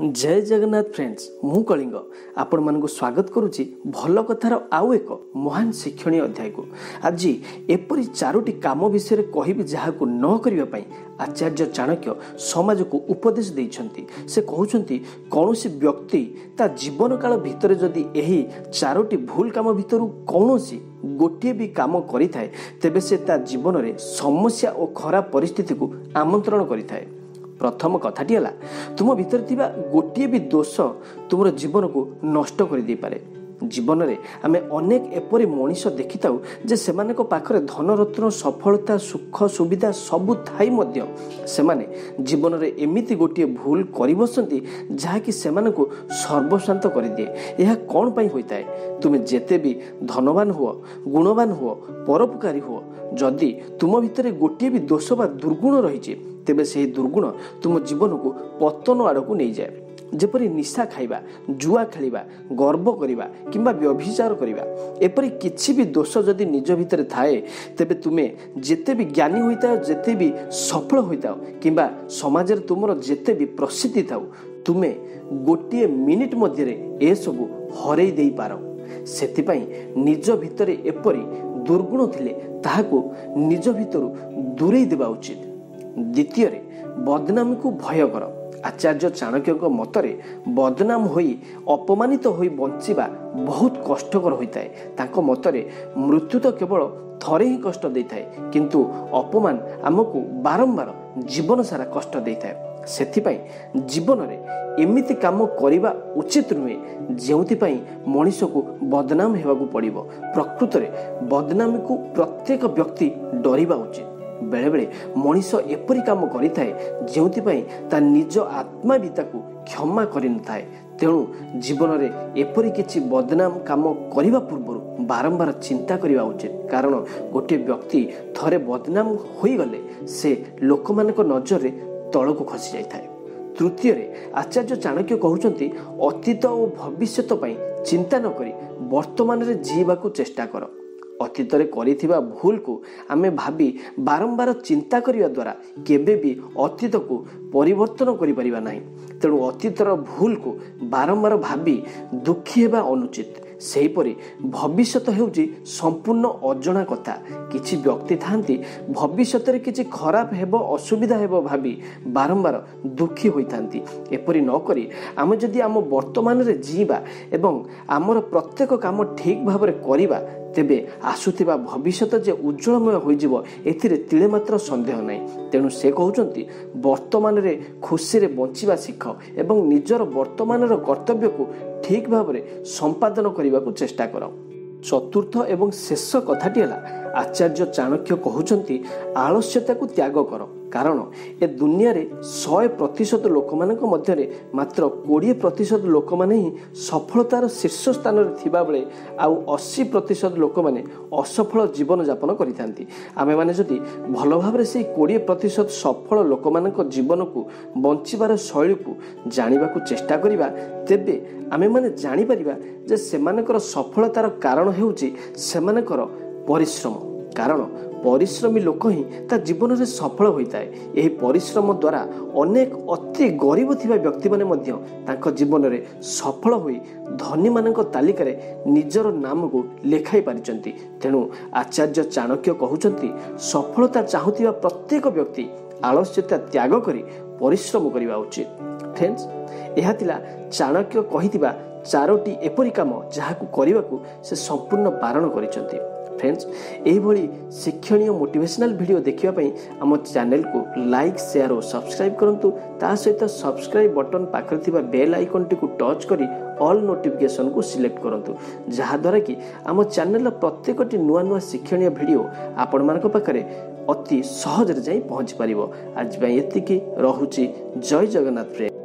ଜୟ Jagannath friends, ମୁଁ କଳିଙ୍ଗ ଆପଣମାନଙ୍କୁ ସ୍ୱାଗତ କରୁଛି ଭଲ କଥାର ଆଉ ଏକ ମହାନ ଶିକ୍ଷଣୀୟ ଅଧ୍ୟାୟକୁ। ଆଜି ଏପରି ଚାରୋଟି କାମ ବିଷୟରେ କହିବି ଯାହାକୁ ନ କରିବା ପାଇଁ ଆଚାର୍ଯ୍ୟ ଚାଣକ୍ୟ ସମାଜକୁ ଉପଦେଶ ଦେଇଛନ୍ତି। ସେ କହୁଛନ୍ତି, କୌଣସି ବ୍ୟକ୍ତି ତା ଜୀବନକାଳ ଭିତରେ ଯଦି ଏହି ଚାରୋଟି ଭୁଲ କାମ ଭିତରୁ କୌଣସି ଗୋଟିଏ ବି କାମ କରିଥାଏ, ତେବେ ସେ ତା ଜୀବନରେ ସମସ୍ୟା ଓ ଖରାପ ପରିସ୍ଥିତିକୁ ଆମନ୍ତ୍ରଣ କରିଥାଏ। ପ୍ରଥମ କଥାଟି ହେଲା, ତୁମ ଭିତରେ ଥିବା ଗୋଟିଏ ବି ଦୋଷ ତୁମର ଜୀବନକୁ ନଷ୍ଟ କରିଦେଇପାରେ। ଜୀବନରେ ଆମେ ଅନେକ ଏପରି ମଣିଷ ଦେଖିଥାଉ ଯେ ସେମାନଙ୍କ ପାଖରେ ଧନରତ୍ନ, ସଫଳତା, ସୁଖ ସୁବିଧା ସବୁ ଥାଇ ମଧ୍ୟ ସେମାନେ ଜୀବନରେ ଏମିତି ଗୋଟିଏ ଭୁଲ କରିବସନ୍ତି ଯାହାକି ସେମାନଙ୍କୁ ସର୍ବସ୍ୱାନ୍ତ କରିଦିଏ। ଏହା କ'ଣ ପାଇଁ ହୋଇଥାଏ? ତୁମେ ଯେତେ ବି ଧନବାନ ହୁଅ, ଗୁଣବାନ ହୁଅ, ପରୋପକାରୀ ହୁଅ, ଯଦି ତୁମ ଭିତରେ ଗୋଟିଏ ବି ଦୋଷ ବା ଦୁର୍ଗୁଣ ରହିଛି, ତେବେ ସେହି ଦୁର୍ଗୁଣ ତୁମ ଜୀବନକୁ ପତନ ଆଡ଼କୁ ନେଇଯାଏ। ଯେପରି ନିଶା ଖାଇବା, ଜୁଆ ଖେଳିବା, ଗର୍ବ କରିବା କିମ୍ବା ବ୍ୟଭିଚାର କରିବା, ଏପରି କିଛି ବି ଦୋଷ ଯଦି ନିଜ ଭିତରେ ଥାଏ, ତେବେ ତୁମେ ଯେତେ ବି ଜ୍ଞାନୀ ହୋଇଥାଅ, ଯେତେ ବି ସଫଳ ହୋଇଥାଅ କିମ୍ବା ସମାଜରେ ତୁମର ଯେତେ ବି ପ୍ରସିଦ୍ଧି ଥାଉ, ତୁମେ ଗୋଟିଏ ମିନିଟ୍ ମଧ୍ୟରେ ଏସବୁ ହରେଇ ଦେଇପାର। ସେଥିପାଇଁ ନିଜ ଭିତରେ ଏପରି ଦୁର୍ଗୁଣ ଥିଲେ ତାହାକୁ ନିଜ ଭିତରୁ ଦୂରେଇ ଦେବା ଉଚିତ। ଦ୍ୱିତୀୟରେ, ବଦନାମୀକୁ ଭୟ କର। ଆଚାର୍ଯ୍ୟ ଚାଣକ୍ୟଙ୍କ ମତରେ ବଦନାମ ହୋଇ ଅପମାନିତ ହୋଇ ବଞ୍ଚିବା ବହୁତ କଷ୍ଟକର ହୋଇଥାଏ। ତାଙ୍କ ମତରେ ମୃତ୍ୟୁ ତ କେବଳ ଥରେ ହିଁ କଷ୍ଟ ଦେଇଥାଏ, କିନ୍ତୁ ଅପମାନ ଆମକୁ ବାରମ୍ବାର ଜୀବନ ସାରା କଷ୍ଟ ଦେଇଥାଏ। ସେଥିପାଇଁ ଜୀବନରେ ଏମିତି କାମ କରିବା ଉଚିତ ନୁହେଁ ଯେଉଁଥିପାଇଁ ମଣିଷକୁ ବଦନାମ ହେବାକୁ ପଡ଼ିବ। ପ୍ରକୃତରେ ବଦନାମୀକୁ ପ୍ରତ୍ୟେକ ବ୍ୟକ୍ତି ଡରିବା ଉଚିତ। ବେଳେବେଳେ ମଣିଷ ଏପରି କାମ କରିଥାଏ ଯେଉଁଥିପାଇଁ ତା ନିଜ ଆତ୍ମା ବି ତାକୁ କ୍ଷମା କରିନଥାଏ। ତେଣୁ ଜୀବନରେ ଏପରି କିଛି ବଦନାମ କାମ କରିବା ପୂର୍ବରୁ ବାରମ୍ବାର ଚିନ୍ତା କରିବା ଉଚିତ, କାରଣ ଗୋଟିଏ ବ୍ୟକ୍ତି ଥରେ ବଦନାମ ହୋଇଗଲେ ସେ ଲୋକମାନଙ୍କ ନଜରରେ ତଳକୁ ଖସି ଯାଇଥାଏ। ତୃତୀୟରେ, ଆଚାର୍ଯ୍ୟ ଚାଣକ୍ୟ କହୁଛନ୍ତି, ଅତୀତ ଓ ଭବିଷ୍ୟତ ପାଇଁ ଚିନ୍ତା ନ କରି ବର୍ତ୍ତମାନରେ ଜିଇବାକୁ ଚେଷ୍ଟା କର। ଅତୀତରେ କରିଥିବା ଭୁଲକୁ ଆମେ ଭାବି ବାରମ୍ବାର ଚିନ୍ତା କରିବା ଦ୍ୱାରା କେବେ ବି ଅତୀତକୁ ପରିବର୍ତ୍ତନ କରିପାରିବା ନାହିଁ। ତେଣୁ ଅତୀତର ଭୁଲକୁ ବାରମ୍ବାର ଭାବି ଦୁଃଖୀ ହେବା ଅନୁଚିତ। ସେହିପରି ଭବିଷ୍ୟତ ହେଉଛି ସମ୍ପୂର୍ଣ୍ଣ ଅଜଣା କଥା। କିଛି ବ୍ୟକ୍ତି ଥାନ୍ତି ଭବିଷ୍ୟତରେ କିଛି ଖରାପ ହେବ, ଅସୁବିଧା ହେବ ଭାବି ବାରମ୍ବାର ଦୁଃଖୀ ହୋଇଥାନ୍ତି। ଏପରି ନ କରି ଆମେ ଯଦି ଆମ ବର୍ତ୍ତମାନରେ ଜିଇଁବା ଏବଂ ଆମର ପ୍ରତ୍ୟେକ କାମ ଠିକ୍ ଭାବରେ କରିବା, ତେବେ ଆସୁଥିବା ଭବିଷ୍ୟତ ଯେ ଉଜ୍ଜଳମୟ ହୋଇଯିବ ଏଥିରେ ତିଳେ ମାତ୍ର ସନ୍ଦେହ ନାହିଁ। ତେଣୁ ସେ କହୁଛନ୍ତି, ବର୍ତ୍ତମାନରେ ଖୁସିରେ ବଞ୍ଚିବା ଶିଖ ଏବଂ ନିଜର ବର୍ତ୍ତମାନର କର୍ତ୍ତବ୍ୟକୁ ଠିକ୍ ଭାବରେ ସମ୍ପାଦନ କରିବାକୁ ଚେଷ୍ଟା କର। ଚତୁର୍ଥ ଏବଂ ଶେଷ କଥାଟି ହେଲା, ଆଚାର୍ଯ୍ୟ ଚାଣକ୍ୟ କହୁଛନ୍ତି, ଆଳସ୍ୟତାକୁ ତ୍ୟାଗ କର, କାରଣ ଏ ଦୁନିଆରେ 100% ଲୋକମାନଙ୍କ ମଧ୍ୟରେ ମାତ୍ର 20% ଲୋକମାନେ ହିଁ ସଫଳତାର ଶୀର୍ଷ ସ୍ଥାନରେ ଥିବାବେଳେ ଆଉ 80% ଲୋକମାନେ ଅସଫଳ ଜୀବନଯାପନ କରିଥାନ୍ତି। ଆମେମାନେ ଯଦି ଭଲ ଭାବରେ ସେଇ 20% ସଫଳ ଲୋକମାନଙ୍କ ଜୀବନକୁ ବଞ୍ଚିବାର ଶୈଳୀକୁ ଜାଣିବାକୁ ଚେଷ୍ଟା କରିବା, ତେବେ ଆମେମାନେ ଜାଣିପାରିବା ଯେ ସେମାନଙ୍କର ସଫଳତାର କାରଣ ହେଉଛି ସେମାନଙ୍କର ପରିଶ୍ରମ। କାରଣ ପରିଶ୍ରମୀ ଲୋକ ହିଁ ତା ଜୀବନରେ ସଫଳ ହୋଇଥାଏ। ଏହି ପରିଶ୍ରମ ଦ୍ୱାରା ଅନେକ ଅତି ଗରିବ ଥିବା ବ୍ୟକ୍ତିମାନେ ମଧ୍ୟ ତାଙ୍କ ଜୀବନରେ ସଫଳ ହୋଇ ଧନୀମାନଙ୍କ ତାଲିକାରେ ନିଜର ନାମକୁ ଲେଖାଇ ପାରିଛନ୍ତି। ତେଣୁ ଆଚାର୍ଯ୍ୟ ଚାଣକ୍ୟ କହୁଛନ୍ତି, ସଫଳତା ଚାହୁଁଥିବା ପ୍ରତ୍ୟେକ ବ୍ୟକ୍ତି ଆଳସ୍ୟତା ତ୍ୟାଗ କରି ପରିଶ୍ରମ କରିବା ଉଚିତ। ଫ୍ରେଣ୍ଡସ୍, ଏହା ଥିଲା ଚାଣକ୍ୟ କହିଥିବା ଚାରୋଟି ଏପରି କାମ ଯାହାକୁ କରିବାକୁ ସେ ସମ୍ପୂର୍ଣ୍ଣ ବାରଣ କରିଛନ୍ତି। ଫ୍ରେଣ୍ଡସ୍, ଏହିଭଳି ଶିକ୍ଷଣୀୟ ମୋଟିଭେସନାଲ୍ ଭିଡ଼ିଓ ଦେଖିବା ପାଇଁ ଆମ ଚ୍ୟାନେଲକୁ ଲାଇକ୍, ସେୟାର ଓ ସବସ୍କ୍ରାଇବ୍ କରନ୍ତୁ। ତା ସହିତ ସବସ୍କ୍ରାଇବ୍ ବଟନ୍ ପାଖରେ ଥିବା ବେଲ୍ ଆଇକନ୍ଟିକୁ ଟଚ୍ କରି ଅଲ୍ ନୋଟିଫିକେସନ୍କୁ ସିଲେକ୍ଟ କରନ୍ତୁ, ଯାହାଦ୍ୱାରା କି ଆମ ଚ୍ୟାନେଲର ପ୍ରତ୍ୟେକଟି ନୂଆ ନୂଆ ଶିକ୍ଷଣୀୟ ଭିଡ଼ିଓ ଆପଣମାନଙ୍କ ପାଖରେ ଅତି ସହଜରେ ଯାଇ ପହଞ୍ଚି ପାରିବ। ଆଜି ପାଇଁ ଏତିକି ରହୁଛି। ଜୟ ଜଗନ୍ନାଥ ଫ୍ରେଣ୍ଡ।